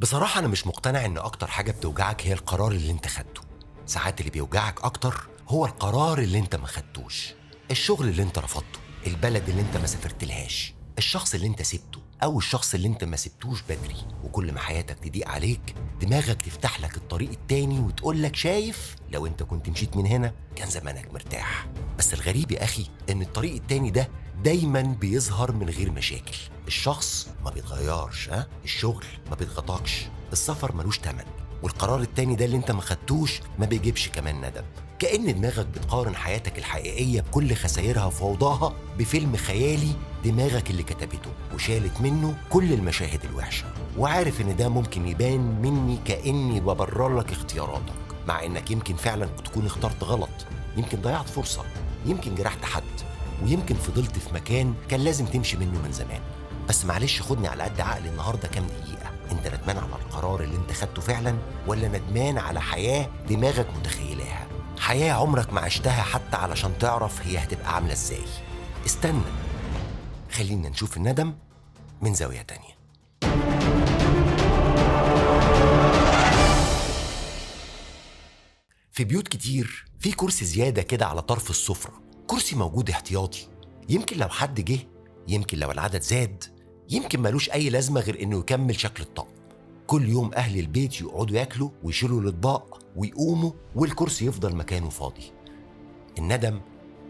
بصراحة أنا مش مقتنع إن أكتر حاجة بتوجعك هي القرار اللي أنت خدته. ساعات اللي بيوجعك أكتر هو القرار اللي أنت ما خدتوش، الشغل اللي أنت رفضته، البلد اللي أنت ما سافرتلهاش، الشخص اللي أنت سبته أو الشخص اللي أنت ما سبتوش بدري. وكل ما حياتك تضيق عليك دماغك تفتح لك الطريق التاني وتقول لك شايف لو أنت كنت مشيت من هنا كان زمانك مرتاح. بس الغريب يا أخي إن الطريق التاني ده دايما بيظهر من غير مشاكل. الشخص ما بيتغيرش، الشغل ما بيتغطاكش، السفر ملوش تمن، والقرار التاني ده اللي انت ما خدتوش ما بيجيبش كمان ندم. كأن دماغك بتقارن حياتك الحقيقية بكل خسائرها وفوضاها بفيلم خيالي دماغك اللي كتبته وشالت منه كل المشاهد الوحشة. وعارف ان ده ممكن يبان مني كأني ببرر لك اختياراتك، مع انك يمكن فعلا تكون اخترت غلط، يمكن ضيعت فرصة، يمكن جرحت حد، ويمكن فضلت في مكان كان لازم تمشي منه من زمان. بس معلش خدني على قد عقلي النهارده كام دقيقة. انت ندمان على القرار اللي انت خدته فعلا، ولا ندمان على حياة دماغك متخيلاها؟ حياة عمرك ما عشتها حتى علشان تعرف هي هتبقى عاملة ازاي. استنى، خلينا نشوف الندم من زاوية تانية. في بيوت كتير في كرسي زيادة كده على طرف السفرة، كرسي موجود احتياطي، يمكن لو حد جه، يمكن لو العدد زاد، يمكن ملوش أي لازمة غير إنه يكمل شكل الطقم. كل يوم أهل البيت يقعدوا ياكلوا ويشيلوا الأطباق ويقوموا والكرسي يفضل مكانه فاضي. الندم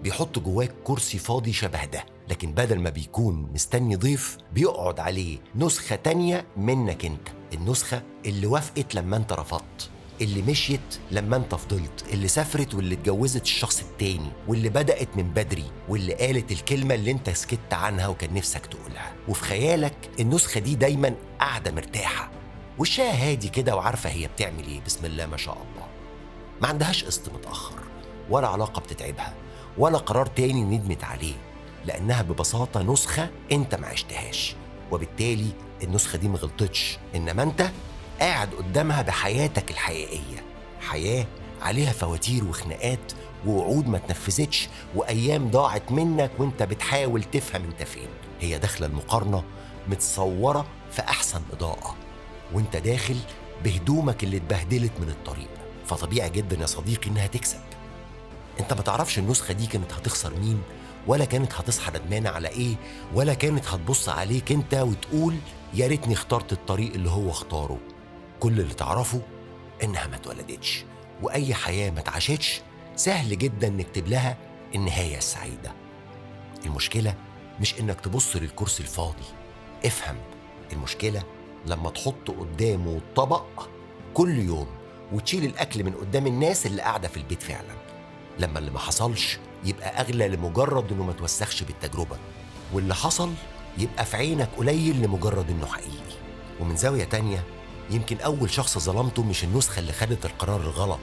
بيحط جواك كرسي فاضي شبه ده، لكن بدل ما بيكون مستني ضيف بيقعد عليه نسخة تانية منك انت، النسخة اللي وافقت لما انت رفضت، اللي مشيت لما انت فضلت، اللي سافرت واللي اتجوزت الشخص التاني، واللي بدأت من بدري، واللي قالت الكلمة اللي انت سكت عنها وكان نفسك تقولها. وفي خيالك النسخة دي دايما قاعدة مرتاحة، وشها هادي كده وعارفة هي بتعمل ايه، بسم الله ما شاء الله. ما عندهاش قسط متأخر، ولا علاقة بتتعبها، ولا قرار تاني ندمت عليه، لأنها ببساطة نسخة انت ما عشتهاش، وبالتالي النسخة دي ما غلطتش، إنما انت قاعد قدامها بحياتك الحقيقية، حياة عليها فواتير وخناقات ووعود ما تنفذتش وأيام ضاعت منك وانت بتحاول تفهم انت فين. هي داخلة المقارنة متصورة في أحسن إضاءة، وانت داخل بهدومك اللي اتبهدلت من الطريق. فطبيعي جدا يا صديقي انها تكسب. انت ما تعرفش النسخة دي كانت هتخسر مين، ولا كانت هتصحى ندمانة على ايه، ولا كانت هتبص عليك انت وتقول يا ريتني اخترت الطريق اللي هو اختاره. كل اللي تعرفه إنها ما اتولدتش، وأي حياة ما اتعاشتش سهل جدا نكتب لها النهاية السعيدة. المشكلة مش إنك تبص للكرسي الفاضي، افهم المشكلة لما تحط قدامه طبق كل يوم وتشيل الأكل من قدام الناس اللي قاعدة في البيت فعلا. لما اللي ما حصلش يبقى أغلى لمجرد إنه ما توسخش بالتجربة، واللي حصل يبقى في عينك قليل لمجرد إنه حقيقي. ومن زاوية تانية، يمكن أول شخص ظلمته مش النسخة اللي خدت القرار الغلط،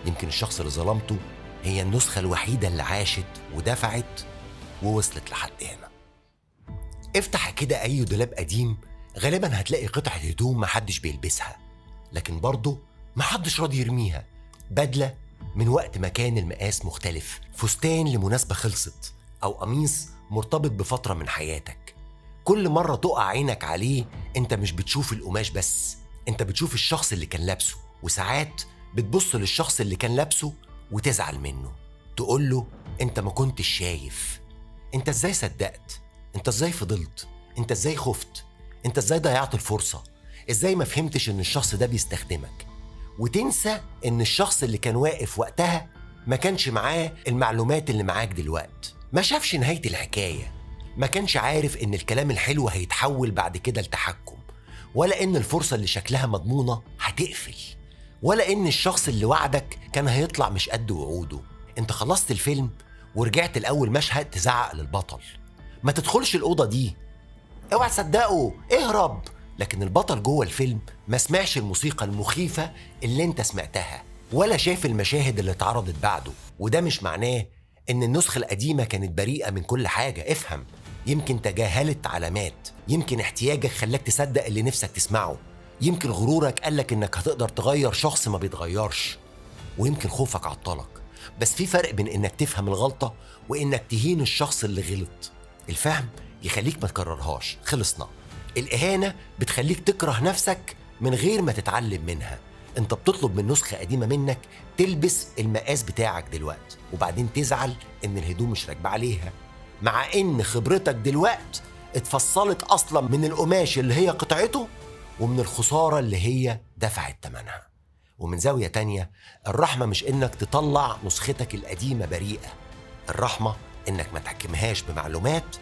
يمكن الشخص اللي ظلمته هي النسخة الوحيدة اللي عاشت ودفعت ووصلت لحد هنا. افتح كده أي دولاب قديم، غالبا هتلاقي قطعة هدوم محدش بيلبسها، لكن برضه محدش راضي يرميها. بدلة من وقت ما كان المقاس مختلف، فستان لمناسبة خلصت، أو قميص مرتبط بفترة من حياتك. كل مرة تقع عينك عليه انت مش بتشوف القماش بس، انت بتشوف الشخص اللي كان لابسه. وساعات بتبص للشخص اللي كان لابسه وتزعل منه، تقوله انت ما كنتش شايف، انت ازاي صدقت، انت ازاي فضلت، انت ازاي خفت، انت ازاي ضيعت الفرصة، ازاي ما فهمتش ان الشخص ده بيستخدمك. وتنسى ان الشخص اللي كان واقف وقتها ما كانش معاه المعلومات اللي معاك دلوقت، ما شافش نهاية الحكاية، ما كانش عارف ان الكلام الحلو هيتحول بعد كده لتحكم، ولا إن الفرصة اللي شكلها مضمونة هتقفل، ولا إن الشخص اللي وعدك كان هيطلع مش قد وعوده. انت خلصت الفيلم ورجعت الأول مشهد تزعق للبطل، ما تدخلش الأوضة دي، اوعى تصدقه، اهرب. لكن البطل جوه الفيلم ما سمعش الموسيقى المخيفة اللي انت سمعتها، ولا شاف المشاهد اللي اتعرضت بعده. وده مش معناه إن النسخة القديمة كانت بريئة من كل حاجة، افهم، يمكن تجاهلت علامات، يمكن احتياجك خلاك تصدق اللي نفسك تسمعه، يمكن غرورك قالك انك هتقدر تغير شخص ما بيتغيرش، ويمكن خوفك عطلك. بس في فرق بين انك تفهم الغلطة وانك تهين الشخص اللي غلط. الفهم يخليك ما تكررهاش، خلصنا. الإهانة بتخليك تكره نفسك من غير ما تتعلم منها. انت بتطلب من نسخة قديمة منك تلبس المقاس بتاعك دلوقتي، وبعدين تزعل ان الهدوم مش راكبة عليها، مع ان خبرتك دلوقتي اتفصلت اصلا من القماش اللي هي قطعته ومن الخسارة اللي هي دفعت ثمنها. ومن زاوية تانية، الرحمة مش انك تطلع نسختك القديمة بريئة، الرحمة انك ما تحكمهاش بمعلومات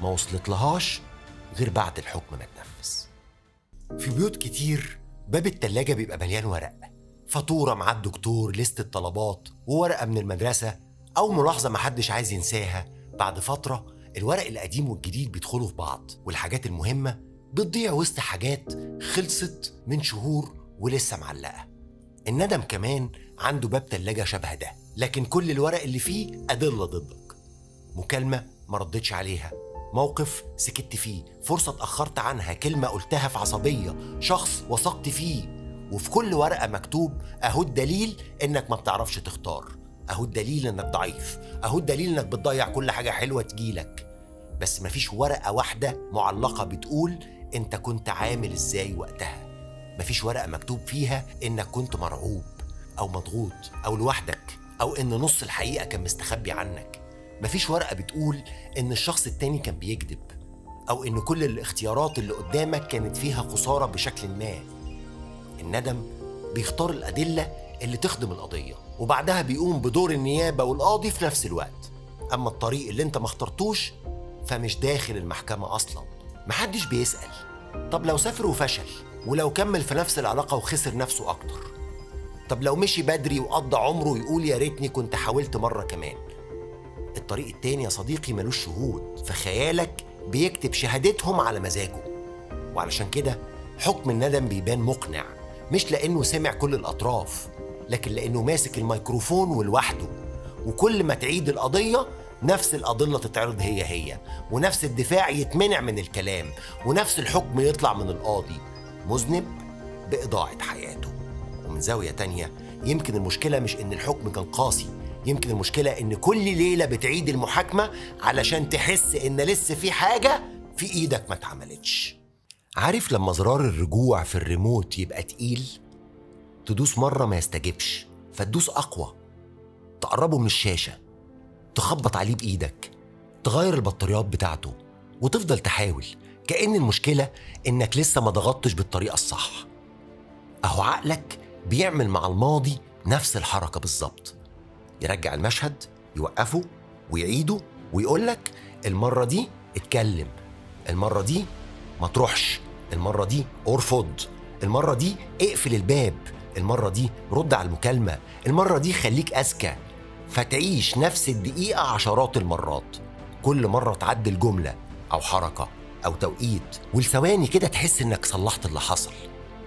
ما وصلت لهاش غير بعد الحكم ما تنفذ. في بيوت كتير باب التلاجة بيبقى مليان ورق، فاتورة مع الدكتور، لستة طلبات، وورقة من المدرسة، أو ملاحظة محدش عايز ينساها. بعد فترة الورق القديم والجديد بيدخلوا في بعض، والحاجات المهمة بتضيع وسط حاجات خلصت من شهور ولسه معلقة. الندم كمان عنده باب تلاجة شبه ده، لكن كل الورق اللي فيه أدلة ضدك. مكالمة ما ردتش عليها، موقف سكت فيه، فرصة اتأخرت عنها، كلمة قلتها في عصبية، شخص وثقت فيه. وفي كل ورقة مكتوب أهو الدليل إنك ما بتعرفش تختار، أهو الدليل إنك ضعيف، أهو الدليل إنك بتضيع كل حاجة حلوة تجيلك. بس مفيش ورقة واحدة معلقة بتقول أنت كنت عامل إزاي وقتها. مفيش ورقة مكتوب فيها إنك كنت مرعوب أو مضغوط أو لوحدك، أو إن نص الحقيقة كان مستخبي عنك. مفيش ورقة بتقول إن الشخص التاني كان بيكذب، أو إن كل الاختيارات اللي قدامك كانت فيها خسارة بشكل ما. الندم بيختار الأدلة اللي تخدم القضية، وبعدها بيقوم بدور النيابة والقاضي في نفس الوقت. أما الطريق اللي أنت ما اخترتوش فمش داخل المحكمة أصلا. محدش بيسأل طب لو سافر وفشل، ولو كمل في نفس العلاقة وخسر نفسه أكتر، طب لو مشي بدري وقضى عمره يقول يا ريتني كنت حاولت مرة كمان. الطريق التاني يا صديقي ملوش شهود، فخيالك بيكتب شهادتهم على مزاجه. وعلشان كده حكم الندم بيبان مقنع، مش لأنه سمع كل الأطراف، لكن لأنه ماسك الميكروفون ولوحده. وكل ما تعيد القضية نفس الأدلة تتعرض هي هي، ونفس الدفاع يتمنع من الكلام، ونفس الحكم يطلع من القاضي مذنب بإضاعة حياته. ومن زاوية تانية، يمكن المشكلة مش إن الحكم كان قاسي، يمكن المشكلة إن كل ليلة بتعيد المحاكمة علشان تحس إن لسه في حاجة في إيدك ما اتعملتش. عارف لما زرار الرجوع في الريموت يبقى تقيل، تدوس مرة ما يستجبش، فتدوس أقوى، تقربه من الشاشة، تخبط عليه بإيدك، تغير البطاريات بتاعته، وتفضل تحاول، كأن المشكلة إنك لسه ما ضغطتش بالطريقة الصح. أهو عقلك بيعمل مع الماضي نفس الحركة بالظبط، يرجع المشهد، يوقفه ويعيده، ويقولك المرة دي اتكلم، المرة دي ما تروحش، المرة دي ارفض، المرة دي اقفل الباب، المرة دي رد على المكالمة، المرة دي خليك أذكى. فتعيش نفس الدقيقة عشرات المرات، كل مرة تعدل جملة أو حركة أو توقيت، والثواني كده تحس إنك صلحت اللي حصل،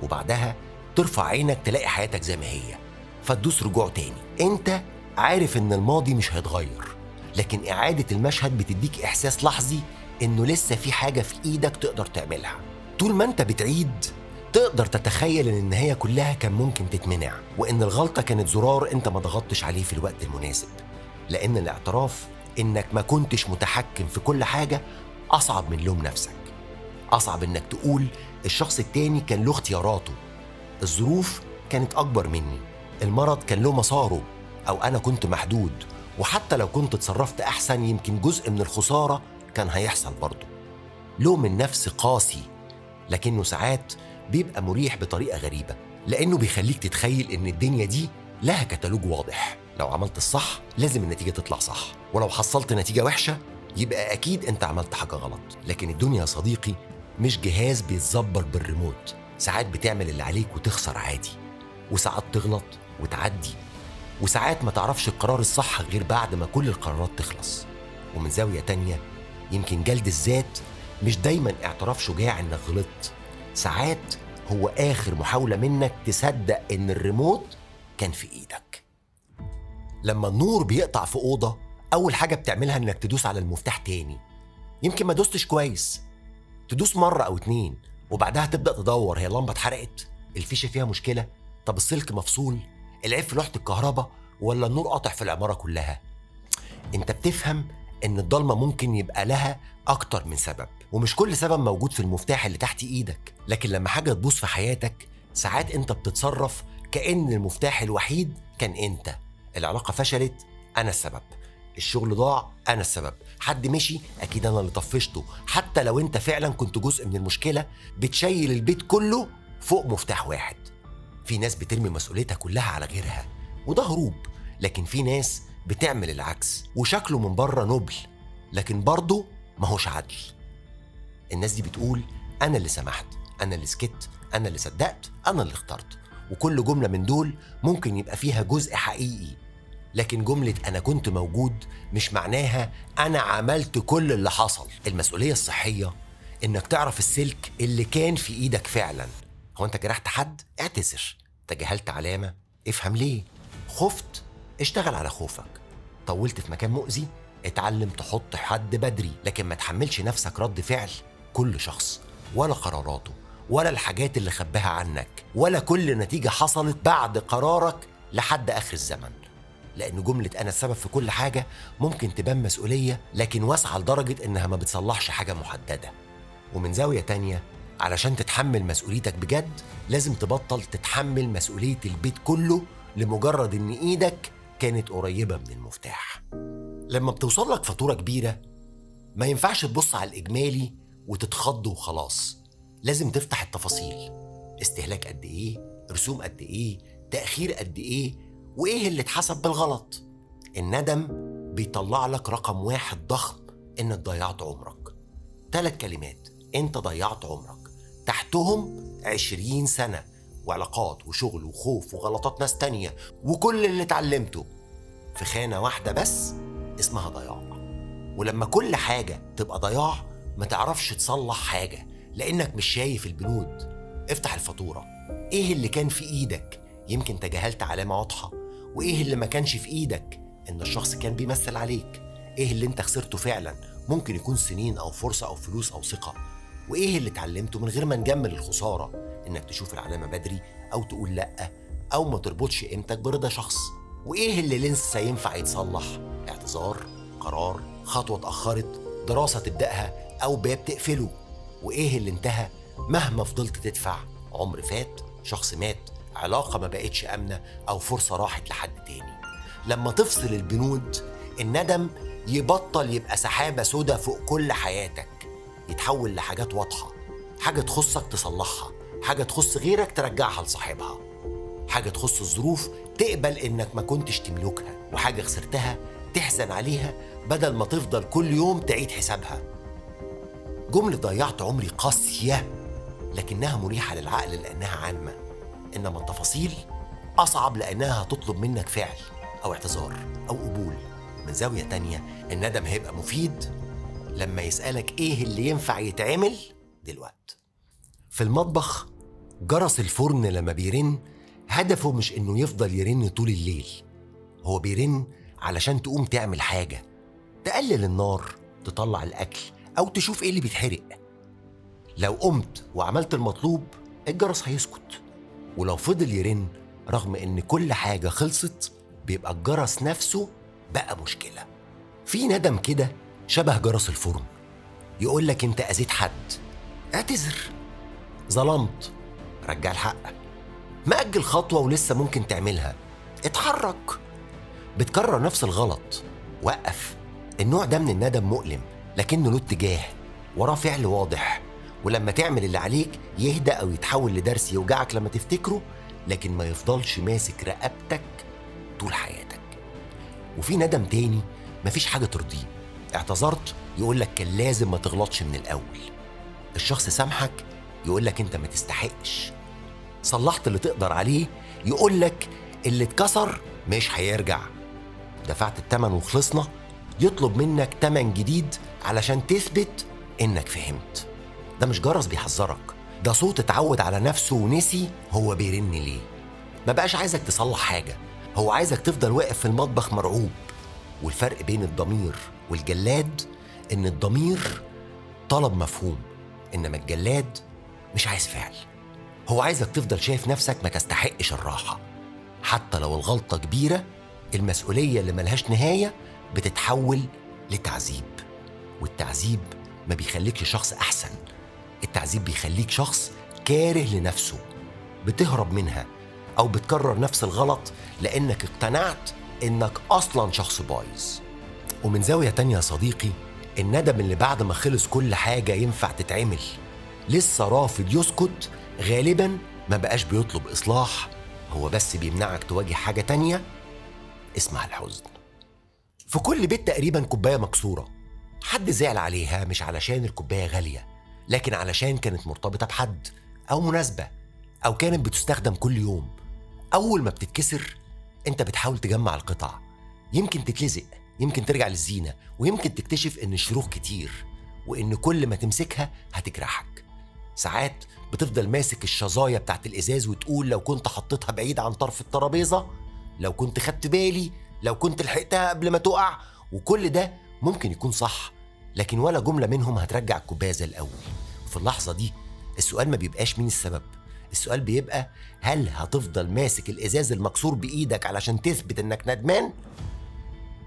وبعدها ترفع عينك تلاقي حياتك زي ما هي، فتدوس رجوع تاني. أنت عارف إن الماضي مش هيتغير، لكن إعادة المشهد بتديك إحساس لحظي إنه لسه في حاجة في إيدك تقدر تعملها. طول ما أنت بتعيد تقدر تتخيل إن النهاية كلها كان ممكن تتمنع، وإن الغلطة كانت زرار أنت ما ضغطتش عليه في الوقت المناسب. لأن الاعتراف إنك ما كنتش متحكم في كل حاجة أصعب من لوم نفسك. أصعب إنك تقول الشخص التاني كان له اختياراته، الظروف كانت أكبر مني، المرض كان له مساره، أو أنا كنت محدود، وحتى لو كنت اتصرفت أحسن يمكن جزء من الخسارة كان هيحصل برضه. لوم النفس قاسي، لكنه ساعات بيبقى مريح بطريقة غريبة، لأنه بيخليك تتخيل إن الدنيا دي لها كتالوج واضح. لو عملت الصح لازم النتيجة تطلع صح، ولو حصلت نتيجة وحشة يبقى أكيد أنت عملت حاجة غلط. لكن الدنيا يا صديقي مش جهاز بيتظبط بالريموت، ساعات بتعمل اللي عليك وتخسر عادي، وساعات تغلط وتعدي، وساعات ما تعرفش القرار الصح غير بعد ما كل القرارات تخلص. ومن زاوية تانية، يمكن جلد الذات مش دايما اعتراف شجاع انك غلطت، ساعات هو آخر محاولة منك تصدق ان الريموت كان في ايدك. لما النور بيقطع في أوضة، أول حاجة بتعملها انك تدوس على المفتاح تاني. يمكن ما دوستش كويس، تدوس مرة أو اتنين، وبعدها تبدأ تدور هي اللمبة اتحرقت، الفيشة فيها مشكلة، طب السلك مفصول، العيب في لوحة الكهرباء، ولا النور قاطع في العمارة كلها. انت بتفهم ان الضلمة ممكن يبقى لها أكتر من سبب، ومش كل سبب موجود في المفتاح اللي تحت إيدك. لكن لما حاجة تبوظ في حياتك ساعات أنت بتتصرف كأن المفتاح الوحيد كان أنت. العلاقة فشلت، أنا السبب. الشغل ضاع، أنا السبب. حد مشي، أكيد أنا اللي طفشته. حتى لو أنت فعلا كنت جزء من المشكلة، بتشيل البيت كله فوق مفتاح واحد. في ناس بترمي مسؤوليتها كلها على غيرها، وده هروب. لكن في ناس بتعمل العكس، وشكله من بره نبل لكن برضه ماهوش عدل. الناس دي بتقول أنا اللي سمحت، أنا اللي سكت، أنا اللي صدقت، أنا اللي اخترت. وكل جملة من دول ممكن يبقى فيها جزء حقيقي، لكن جملة أنا كنت موجود مش معناها أنا عملت كل اللي حصل. المسؤولية الصحية إنك تعرف السلك اللي كان في إيدك فعلا. هو أنت جرحت حد؟ اعتذر. تجاهلت علامة؟ افهم ليه. خفت؟ اشتغل على خوفك. طولت في مكان مؤذي؟ اتعلم تحط حد بدري. لكن ما تحملش نفسك رد فعل كل شخص، ولا قراراته، ولا الحاجات اللي خباها عنك، ولا كل نتيجة حصلت بعد قرارك لحد آخر الزمن. لأن جملة أنا السبب في كل حاجة ممكن تبان مسؤولية، لكن واسعة لدرجة إنها ما بتصلحش حاجة محددة. ومن زاوية تانية، علشان تتحمل مسؤوليتك بجد لازم تبطل تتحمل مسؤولية البيت كله لمجرد إن إيدك كانت قريبة من المفتاح. لما بتوصل لك فاتورة كبيرة ما ينفعش تبص على الإجمالي وتتخض وخلاص، لازم تفتح التفاصيل. استهلاك قد إيه، رسوم قد إيه، تأخير قد إيه، وإيه اللي اتحسب بالغلط. الندم بيطلع لك رقم واحد ضخم إنك ضيعت عمرك. 3 كلمات، أنت ضيعت عمرك، تحتهم 20 سنة وعلاقات وشغل وخوف وغلطات ناس تانية وكل اللي اتعلمته في خانة واحدة بس اسمها ضياع. ولما كل حاجة تبقى ضياع ما تعرفش تصلح حاجة لأنك مش شايف البنود. افتح الفاتورة، ايه اللي كان في ايدك؟ يمكن تجاهلت علامة واضحة. وايه اللي ما كانش في ايدك؟ ان الشخص كان بيمثل عليك. ايه اللي انت خسرته فعلا؟ ممكن يكون سنين او فرصة او فلوس او ثقة. وايه اللي اتعلمته من غير ما نجمل الخسارة؟ انك تشوف العلامة بدري، او تقول لأ، او ما تربطش قيمتك برضا شخص. وايه اللي لسه ينفع يتصلح؟ اعتذار، قرار، خطوة اتأخرت، دراسة تبدأها، او باب تقفله. وايه اللي انتهى مهما فضلت تدفع؟ عمر فات، شخص مات، علاقة ما بقتش آمنة، أو فرصة راحت لحد تاني. لما تفصل البنود، الندم يبطل يبقى سحابة سودة فوق كل حياتك، يتحول لحاجات واضحة. حاجة تخصك تصلحها، حاجة تخص غيرك ترجعها لصاحبها، حاجة تخص الظروف تقبل إنك ما كنتش تملكها، وحاجة خسرتها تحزن عليها بدل ما تفضل كل يوم تعيد حسابها. جملة ضيعت عمري قاسية لكنها مريحة للعقل لأنها عامة، إنما التفاصيل أصعب لأنها هتطلب منك فعل أو اعتذار أو قبول. من زاوية تانية، الندم هيبقى مفيد لما يسألك إيه اللي ينفع يتعمل دلوقتي. في المطبخ جرس الفرن لما بيرن هدفه مش إنه يفضل يرن طول الليل، هو بيرن علشان تقوم تعمل حاجة، تقلل النار، تطلع الأكل، أو تشوف إيه اللي بيتحرق. لو قمت وعملت المطلوب الجرس هيسكت، ولو فضل يرن رغم إن كل حاجة خلصت بيبقى الجرس نفسه بقى مشكلة. في ندم كده شبه جرس الفرن، يقولك أنت أذيت حد، اعتذر، ظلمت، رجع الحق، مأجل خطوة ولسه ممكن تعملها، اتحرك، بتكرر نفس الغلط، وقف. النوع ده من الندم مؤلم لكنه له اتجاه، وراه فعل واضح، ولما تعمل اللي عليك يهدأ أو يتحول لدرس يوجعك لما تفتكره، لكن ما يفضلش ماسك رقبتك طول حياتك. وفي ندم تاني مفيش حاجة ترضيه، اعتذرت يقولك كان لازم ما تغلطش من الأول، الشخص سامحك يقولك انت ما تستحقش، صلحت اللي تقدر عليه يقولك اللي اتكسر مش هيرجع، دفعت التمن وخلصنا يطلب منك تمن جديد علشان تثبت انك فهمت. ده مش جرس بيحذرك، ده صوت اتعود على نفسه ونسي هو بيرن ليه. ما بقاش عايزك تصلح حاجة، هو عايزك تفضل واقف في المطبخ مرعوب. والفرق بين الضمير والجلاد ان الضمير طلب مفهوم، انما الجلاد مش عايز فعل. هو عايزك تفضل شايف نفسك ما تستحقش الراحة، حتى لو الغلطة كبيرة. المسؤولية اللي ملهاش نهاية بتتحول لتعذيب، والتعذيب ما بيخليكش شخص أحسن، التعذيب بيخليك شخص كاره لنفسه، بتهرب منها أو بتكرر نفس الغلط لأنك اقتنعت إنك أصلا شخص بايظ. ومن زاوية تانية يا صديقي، الندم اللي بعد ما خلص كل حاجة ينفع تتعمل لسه رافض يسكت، غالبا ما بقاش بيطلب إصلاح، هو بس بيمنعك تواجه حاجة تانية اسمها الحزن. في كل بيت تقريبا كوباية مكسورة، حد زعل عليها مش علشان الكوباية غالية، لكن علشان كانت مرتبطة بحد أو مناسبة أو كانت بتستخدم كل يوم. أول ما بتتكسر أنت بتحاول تجمع القطع، يمكن تتلزق، يمكن ترجع للزينة، ويمكن تكتشف إن الشروخ كتير وإن كل ما تمسكها هتجرحك. ساعات بتفضل ماسك الشظايا بتاعت الإزاز وتقول لو كنت حطيتها بعيد عن طرف الترابيزة، لو كنت خدت بالي، لو كنت لحقتها قبل ما تقع. وكل ده ممكن يكون صح، لكن ولا جملة منهم هترجع الكوباية زي الأول. في اللحظة دي السؤال ما بيبقاش مين السبب، السؤال بيبقى هل هتفضل ماسك الإزاز المكسور بإيدك علشان تثبت إنك ندمان؟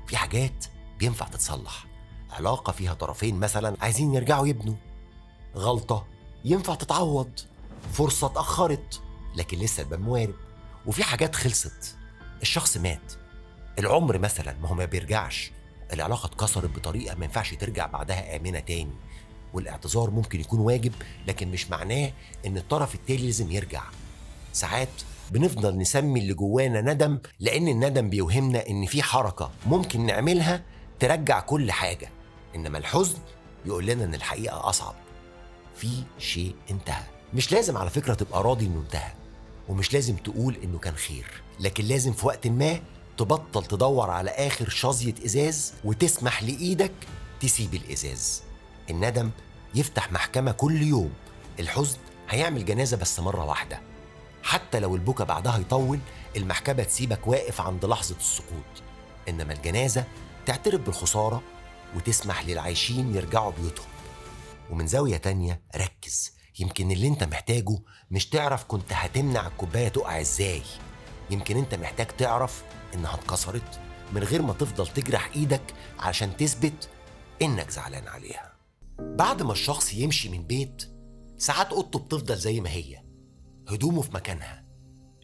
في حاجات بينفع تتصلح، علاقة فيها طرفين مثلا عايزين يرجعوا يبنوا، غلطة ينفع تتعوض، فرصة اتأخرت لكن لسه الباب موارب. وفي حاجات خلصت، الشخص مات، العمر مثلا ما هو ما بيرجعش، العلاقة اتكسرت بطريقة ما ينفعش ترجع بعدها آمنة تاني. والاعتذار ممكن يكون واجب، لكن مش معناه ان الطرف التاني لازم يرجع. ساعات بنفضل نسمي اللي جوانا ندم، لان الندم بيوهمنا ان في حركة ممكن نعملها ترجع كل حاجة، انما الحزن يقول لنا ان الحقيقة اصعب، في شيء انتهى. مش لازم على فكرة تبقى راضي انه انتهى، ومش لازم تقول انه كان خير، لكن لازم في وقت ما تبطل تدور على آخر شظية إزاز وتسمح لإيدك تسيب الإزاز. الندم يفتح محكمة كل يوم، الحزن هيعمل جنازة بس مرة واحدة، حتى لو البكا بعدها يطول المحكمة تسيبك واقف عند لحظة السقوط، إنما الجنازة تعترف بالخسارة وتسمح للعايشين يرجعوا بيوتهم. ومن زاوية تانية ركز، يمكن اللي انت محتاجه مش تعرف كنت هتمنع الكوباية تقع ازاي، يمكن انت محتاج تعرف انها اتكسرت من غير ما تفضل تجرح ايدك عشان تثبت انك زعلان عليها. بعد ما الشخص يمشي من بيت، ساعات اوضته بتفضل زي ما هي، هدومه في مكانها،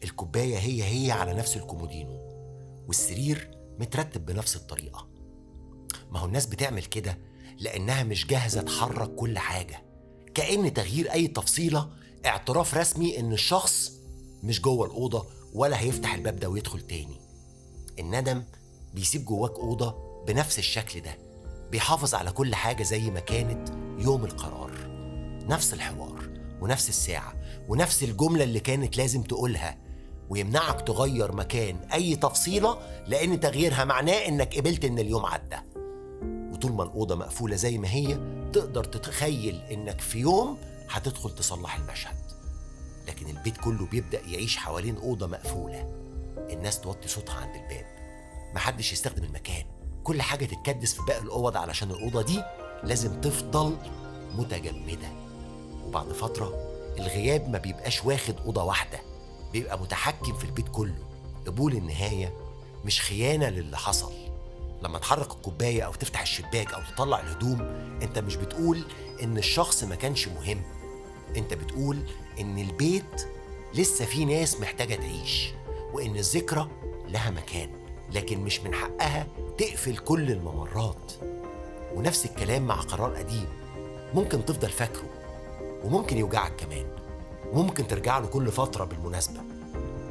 الكوباية هي هي على نفس الكومودينو، والسرير مترتب بنفس الطريقة. ما هو الناس بتعمل كده لأنها مش جاهزة تحرك كل حاجة، كأن تغيير أي تفصيلة اعتراف رسمي إن الشخص مش جوه الأوضة ولا هيفتح الباب ده ويدخل تاني. الندم بيسيب جواك أوضة بنفس الشكل ده، بيحافظ على كل حاجة زي ما كانت يوم القرار، نفس الحوار ونفس الساعة ونفس الجملة اللي كانت لازم تقولها، ويمنعك تغير مكان أي تفصيلة لأن تغييرها معناه إنك قبلت إن اليوم عدى. وطول ما الأوضة مقفولة زي ما هي تقدر تتخيل إنك في يوم هتدخل تصلح المشهد، لكن البيت كله بيبدأ يعيش حوالين أوضة مقفولة، الناس توطي صوتها عند الباب، محدش يستخدم المكان، كل حاجة تتكدس في باقي الأوض علشان الأوضة دي لازم تفضل متجمدة. وبعد فترة الغياب ما بيبقاش واخد أوضة واحدة، بيبقى متحكم في البيت كله. قبول النهاية مش خيانة للي حصل. لما تحرك الكوباية أو تفتح الشباك أو تطلع الهدوم، أنت مش بتقول إن الشخص ما كانش مهم، أنت بتقول إن البيت لسه فيه ناس محتاجة تعيش، وإن الذكرى لها مكان، لكن مش من حقها تقفل كل الممرات. ونفس الكلام مع قرار قديم ممكن تفضل فاكره، وممكن يوجعك كمان، وممكن ترجع له كل فترة بالمناسبة،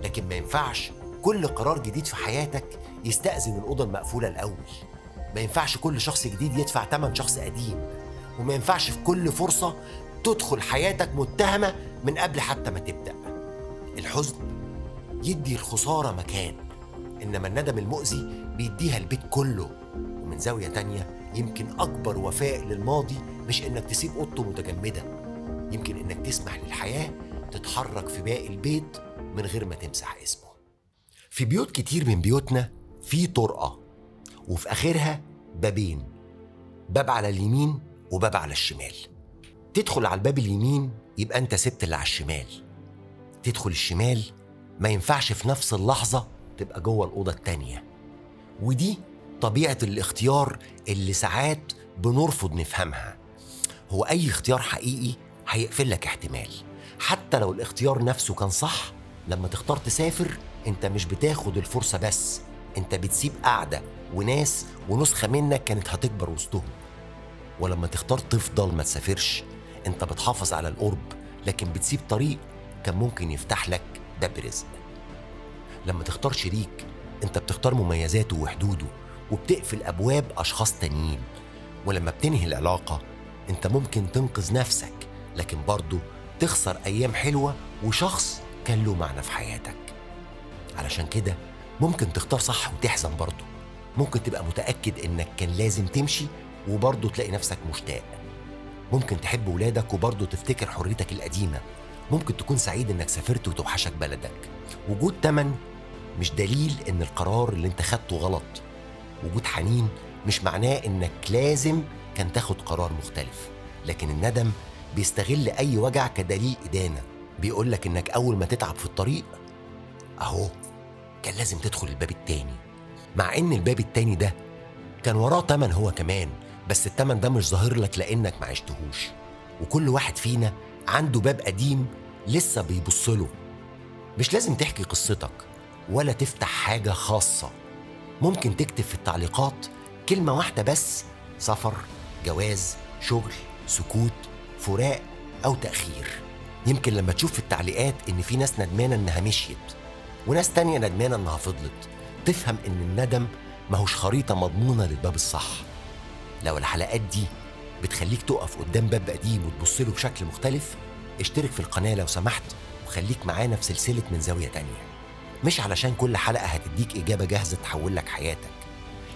لكن ما ينفعش كل قرار جديد في حياتك يستأذن الأوضة المقفولة الأول. ما ينفعش كل شخص جديد يدفع تمن شخص قديم، وما ينفعش في كل فرصة تدخل حياتك متهمة من قبل حتى ما تبدأ. الحزن يدي الخسارة مكان، إنما الندم المؤذي بيديها البيت كله. ومن زاوية تانية، يمكن أكبر وفاء للماضي مش إنك تسيب أوضته متجمدة، يمكن إنك تسمح للحياة تتحرك في باقي البيت من غير ما تمسح اسمه. في بيوت كتير من بيوتنا في طرقة، وفي آخرها بابين، باب على اليمين وباب على الشمال. تدخل على الباب اليمين يبقى أنت سبت اللي على الشمال، تدخل الشمال ما ينفعش في نفس اللحظة تبقى جوه الأوضة التانية. ودي طبيعة الاختيار اللي ساعات بنرفض نفهمها. هو أي اختيار حقيقي هيقفل لك احتمال، حتى لو الاختيار نفسه كان صح. لما تختار تسافر انت مش بتاخد الفرصة بس، انت بتسيب قعدة وناس ونسخة منك كانت هتكبر وسطهم. ولما تختار تفضل ما تسافرش، انت بتحافظ على القرب لكن بتسيب طريق كان ممكن يفتح لك باب رزق. لما تختار شريك انت بتختار مميزاته وحدوده وبتقفل أبواب أشخاص تانيين. ولما بتنهي العلاقة انت ممكن تنقذ نفسك لكن برضه تخسر أيام حلوة وشخص كان له معنى في حياتك. علشان كده ممكن تختار صح وتحزن برضه، ممكن تبقى متأكد انك كان لازم تمشي وبرضه تلاقي نفسك مشتاق. ممكن تحب ولادك وبرضه تفتكر حريتك القديمة. ممكن تكون سعيد انك سافرت وتوحشك بلدك. وجود تمن مش دليل ان القرار اللي انت خدته غلط. وجود حنين مش معناه انك لازم كان تاخد قرار مختلف. لكن الندم بيستغل اي وجع كدليل إدانة، بيقولك انك اول ما تتعب في الطريق اهو كان لازم تدخل الباب التاني، مع ان الباب التاني ده كان وراه تمن هو كمان، بس التمن ده مش ظاهر لك لانك ما عشتهوش. وكل واحد فينا عنده باب قديم لسه بيبصله. مش لازم تحكي قصتك ولا تفتح حاجة خاصة، ممكن تكتب في التعليقات كلمة واحدة بس: سفر، جواز، شغل، سكوت، فراق أو تأخير. يمكن لما تشوف في التعليقات إن في ناس ندمانة إنها مشيت وناس تانية ندمانة إنها فضلت، تفهم إن الندم ماهوش خريطة مضمونة للباب الصح. لو الحلقات دي بتخليك تقف قدام باب قديم وتبصله بشكل مختلف، اشترك في القناة لو سمحت وخليك معانا في سلسلة من زاوية تانية. مش علشان كل حلقة هتديك إجابة جاهزة تحول لك حياتك،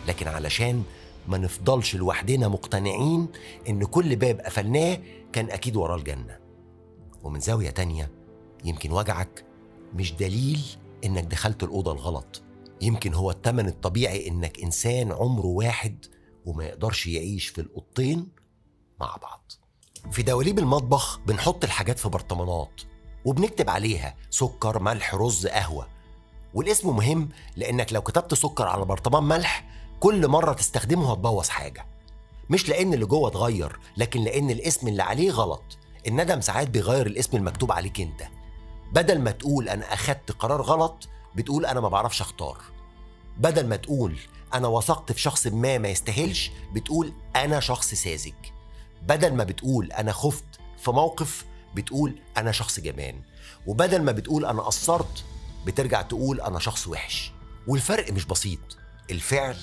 لكن علشان ما نفضلش لوحدنا مقتنعين إن كل باب قفلناه كان أكيد وراه الجنة. ومن زاوية تانية، يمكن وجعك مش دليل إنك دخلت الأوضة الغلط، يمكن هو الثمن الطبيعي إنك إنسان عمره واحد وما يقدرش يعيش في الأوضتين مع بعض. في دواليب المطبخ بنحط الحاجات في برطمانات وبنكتب عليها سكر، ملح، رز، قهوة. والاسم مهم لأنك لو كتبت سكر على برطمان ملح كل مرة تستخدمه هتبوظ حاجة، مش لأن اللي جوه اتغير، لكن لأن الاسم اللي عليه غلط. الندم ساعات بيغير الاسم المكتوب عليك انت. بدل ما تقول أنا أخدت قرار غلط، بتقول أنا ما بعرفش أختار. بدل ما تقول أنا وثقت في شخص ما يستاهلش، بتقول أنا شخص ساذج. بدل ما بتقول أنا خفت في موقف، بتقول أنا شخص جبان. وبدل ما بتقول أنا قصرت، بترجع تقول أنا شخص وحش. والفرق مش بسيط، الفعل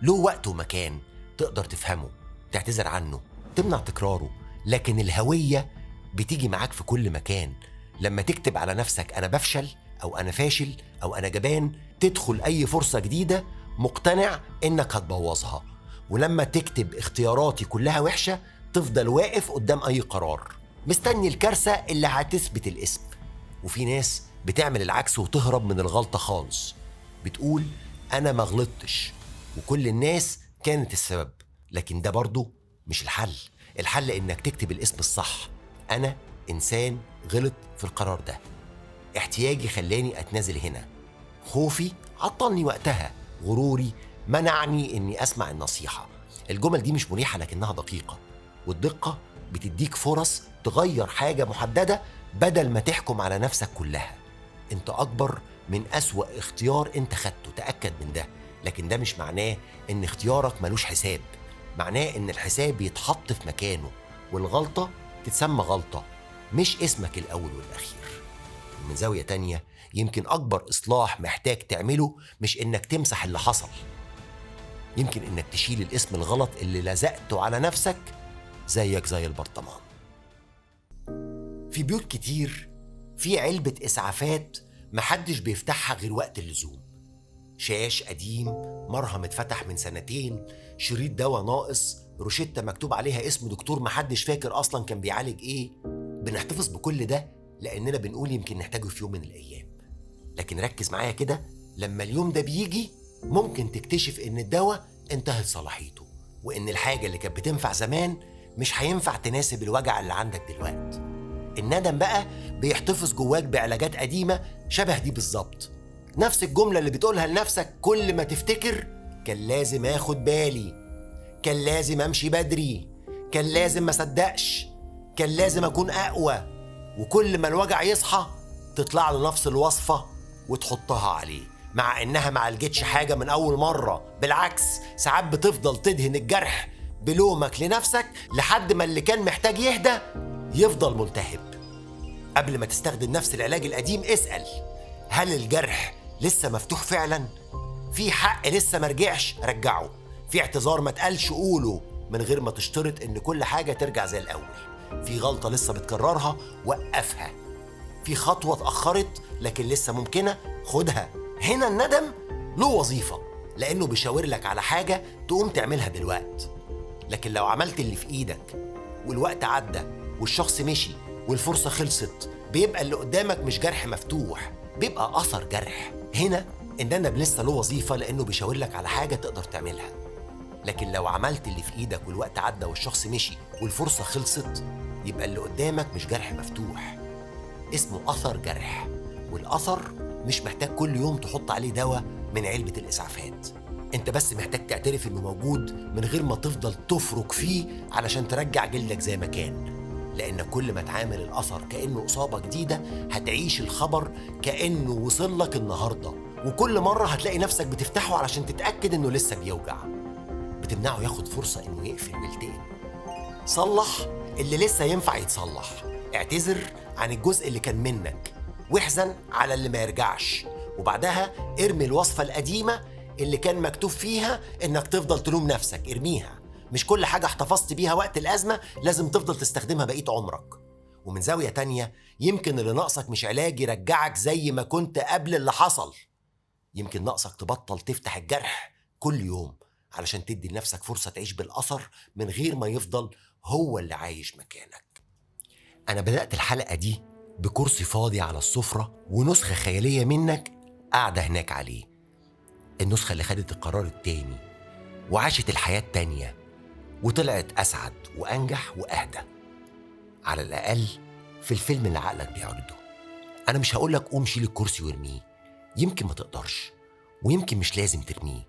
له وقت ومكان تقدر تفهمه، تعتذر عنه، تمنع تكراره، لكن الهوية بتيجي معاك في كل مكان. لما تكتب على نفسك أنا بفشل أو أنا فاشل أو أنا جبان، تدخل أي فرصة جديدة مقتنع إنك هتبوظها. ولما تكتب اختياراتي كلها وحشة، تفضل واقف قدام أي قرار مستني الكارثة اللي هتثبت الاسم. وفي ناس بتعمل العكس وتهرب من الغلطة خالص، بتقول أنا ما غلطتش وكل الناس كانت السبب، لكن ده برضو مش الحل. الحل إنك تكتب الاسم الصح: أنا إنسان غلط في القرار ده، احتياجي خلاني أتنازل هنا، خوفي عطلني وقتها، غروري منعني إني أسمع النصيحة. الجمل دي مش مريحة لكنها دقيقة، والدقة بتديك فرص تغير حاجة محددة بدل ما تحكم على نفسك كلها. انت أكبر من أسوأ اختيار انت خدته، تأكد من ده. لكن ده مش معناه ان اختيارك ملوش حساب، معناه ان الحساب يتحط في مكانه والغلطة تتسمى غلطة، مش اسمك الأول والأخير. من زاوية تانية، يمكن أكبر إصلاح محتاج تعمله مش إنك تمسح اللي حصل، يمكن إنك تشيل الاسم الغلط اللي لزقته على نفسك زيك زي البرطمان. في بيوت كتير في علبة إسعافات محدش بيفتحها غير وقت اللزوم. شاش قديم، مرهم اتفتح من سنتين، شريط دواء ناقص، روشتة مكتوب عليها اسم دكتور محدش فاكر أصلا كان بيعالج إيه. بنحتفظ بكل ده لأننا بنقول يمكن نحتاجه في يوم من الأيام. لكن ركز معايا كده، لما اليوم ده بيجي ممكن تكتشف إن الدواء انتهت صلاحيته، وإن الحاجة اللي كانت بتنفع زمان مش هينفع تناسب الوجع اللي عندك دلوقتي. الندم بقى بيحتفظ جواك بعلاجات قديمة شبه دي بالظبط، نفس الجملة اللي بتقولها لنفسك كل ما تفتكر: كان لازم اخد بالي، كان لازم امشي بدري، كان لازم ما صدقش، كان لازم أكون أقوى. وكل ما الوجع يصحى تطلع له نفس الوصفة وتحطها عليه، مع إنها ما عالجتش حاجة من أول مرة. بالعكس، ساعات بتفضل تدهن الجرح بلومك لنفسك لحد ما اللي كان محتاج يهدى يفضل ملتهب. قبل ما تستخدم نفس العلاج القديم اسأل، هل الجرح لسه مفتوح فعلا؟ في حق لسه مرجعش رجعه، في اعتذار ما تقالش قوله من غير ما تشترط ان كل حاجة ترجع زي الأول، في غلطة لسه بتكررها وقفها، في خطوة اتأخرت لكن لسه ممكنة خدها. هنا الندم له وظيفة لأنه بيشاور لك على حاجة تقوم تعملها دلوقت. لكن لو عملت اللي في إيدك والوقت عدى والشخص مشي والفرصة خلصت، بيبقى اللي قدامك مش جرح مفتوح، بيبقى أثر جرح. هنا الندم لسه له وظيفة لأنه بيشاور لك على حاجة تقدر تعملها. لكن لو عملت اللي في إيدك والوقت عدى والشخص مشي والفرصة خلصت، يبقى اللي قدامك مش جرح مفتوح، اسمه أثر جرح. والأثر مش محتاج كل يوم تحط عليه دواء من علبة الإسعافات، انت بس محتاج تعترف انه موجود من غير ما تفضل تفرك فيه علشان ترجع جلدك زي ما كان. لأن كل ما تعامل الأثر كأنه إصابة جديدة هتعيش الخبر كأنه وصل لك النهاردة، وكل مرة هتلاقي نفسك بتفتحه علشان تتأكد انه لسه بيوجع، بتمنعه ياخد فرصة انه يقفل ويلتئم. صلح اللي لسه ينفع يتصلح، اعتذر عن الجزء اللي كان منك، واحزن على اللي ما يرجعش، وبعدها ارمي الوصفة القديمة اللي كان مكتوب فيها انك تفضل تلوم نفسك، ارميها. مش كل حاجة احتفظت بيها وقت الأزمة لازم تفضل تستخدمها بقية عمرك. ومن زاوية تانية، يمكن اللي ناقصك مش علاج يرجعك زي ما كنت قبل اللي حصل، يمكن ناقصك تبطل تفتح الجرح كل يوم علشان تدي لنفسك فرصة تعيش بالأثر من غير ما يفضل هو اللي عايش مكانك. أنا بدأت الحلقة دي بكرسي فاضي على السفرة ونسخة خيالية منك قاعدة هناك عليه، النسخة اللي خدت القرار التاني وعاشت الحياة التانية وطلعت أسعد وأنجح وأهدى، على الأقل في الفيلم اللي عقلك بيعرضه. أنا مش هقولك قوم شيل الكرسي وارميه، يمكن ما تقدرش ويمكن مش لازم ترميه.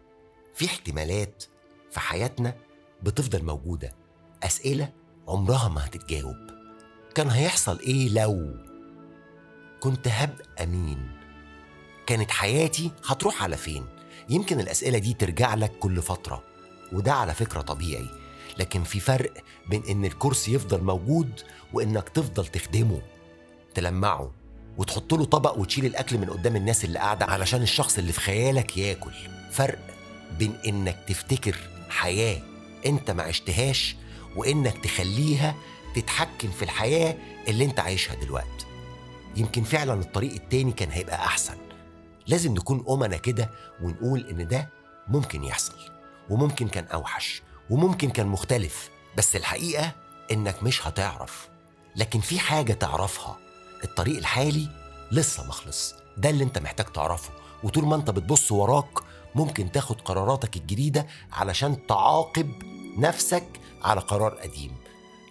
في احتمالات في حياتنا بتفضل موجودة، أسئلة عمرها ما هتتجاوب. كان هيحصل إيه لو كنت هبقى مين؟ كانت حياتي هتروح على فين؟ يمكن الأسئلة دي ترجع لك كل فترة، وده على فكرة طبيعي. لكن في فرق بين إن الكرسي يفضل موجود وإنك تفضل تخدمه، تلمعه وتحط له طبق وتشيل الأكل من قدام الناس اللي قاعدة علشان الشخص اللي في خيالك ياكل. فرق بين إنك تفتكر حياة أنت ما عشتهاش وإنك تخليها تتحكم في الحياة اللي أنت عايشها دلوقتي. يمكن فعلا الطريق التاني كان هيبقى أحسن. لازم نكون أمنا كده ونقول إن ده ممكن يحصل، وممكن كان أوحش، وممكن كان مختلف، بس الحقيقة إنك مش هتعرف. لكن في حاجة تعرفها، الطريق الحالي لسه مخلص، ده اللي أنت محتاج تعرفه. وطول ما أنت بتبص وراك ممكن تاخد قراراتك الجديدة علشان تعاقب نفسك على قرار قديم.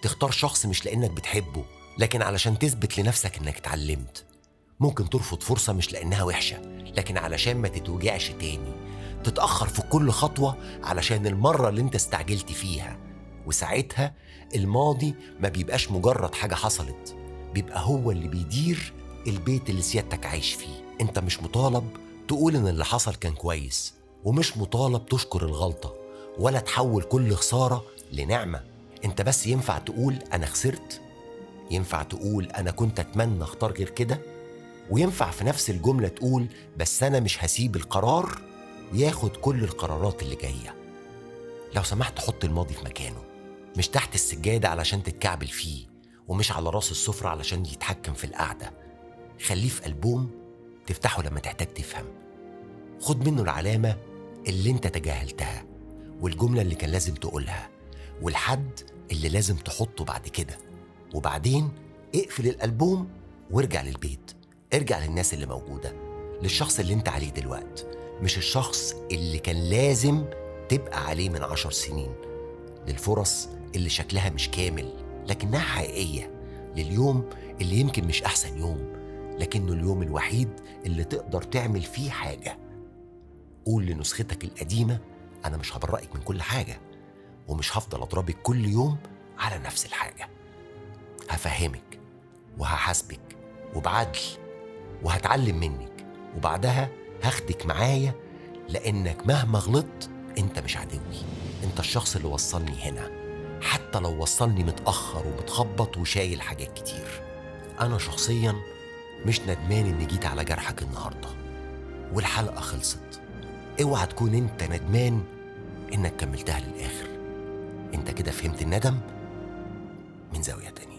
تختار شخص مش لأنك بتحبه، لكن علشان تثبت لنفسك إنك اتعلمت. ممكن ترفض فرصة مش لأنها وحشة، لكن علشان ما تتوجعش تاني. تتأخر في كل خطوة علشان المرة اللي انت استعجلت فيها. وساعتها الماضي ما بيبقاش مجرد حاجة حصلت، بيبقى هو اللي بيدير البيت اللي سيادتك عايش فيه. انت مش مطالب تقول ان اللي حصل كان كويس، ومش مطالب تشكر الغلطة ولا تحول كل خسارة لنعمة. انت بس ينفع تقول انا خسرت، ينفع تقول انا كنت اتمنى اختار غير كده، وينفع في نفس الجملة تقول بس أنا مش هسيب القرار ياخد كل القرارات اللي جاية. لو سمحت حط الماضي في مكانه، مش تحت السجادة علشان تتكعبل فيه، ومش على راس السفرة علشان يتحكم في القعدة. خليه في ألبوم تفتحه لما تحتاج تفهم. خد منه العلامة اللي انت تجاهلتها، والجملة اللي كان لازم تقولها، والحد اللي لازم تحطه بعد كده. وبعدين اقفل الألبوم وارجع للبيت، ارجع للناس اللي موجودة، للشخص اللي انت عليه دلوقت، مش الشخص اللي كان لازم تبقى عليه من 10 سنين، للفرص اللي شكلها مش كامل لكنها حقيقية، لليوم اللي يمكن مش أحسن يوم لكنه اليوم الوحيد اللي تقدر تعمل فيه حاجة. قول لنسختك القديمة أنا مش هبرأك من كل حاجة، ومش هفضل أضربك كل يوم على نفس الحاجة. هفهمك وهحاسبك وبعدل، وهتعلم منك، وبعدها هاخدك معايا، لأنك مهما غلطت أنت مش عدوي، أنت الشخص اللي وصلني هنا، حتى لو وصلني متأخر ومتخبط وشايل حاجات كتير. أنا شخصيا مش ندمان إني جيت على جرحك النهاردة، والحلقة خلصت. اوعى تكون أنت ندمان إنك كملتها للآخر. أنت كده فهمت الندم من زاوية تانية.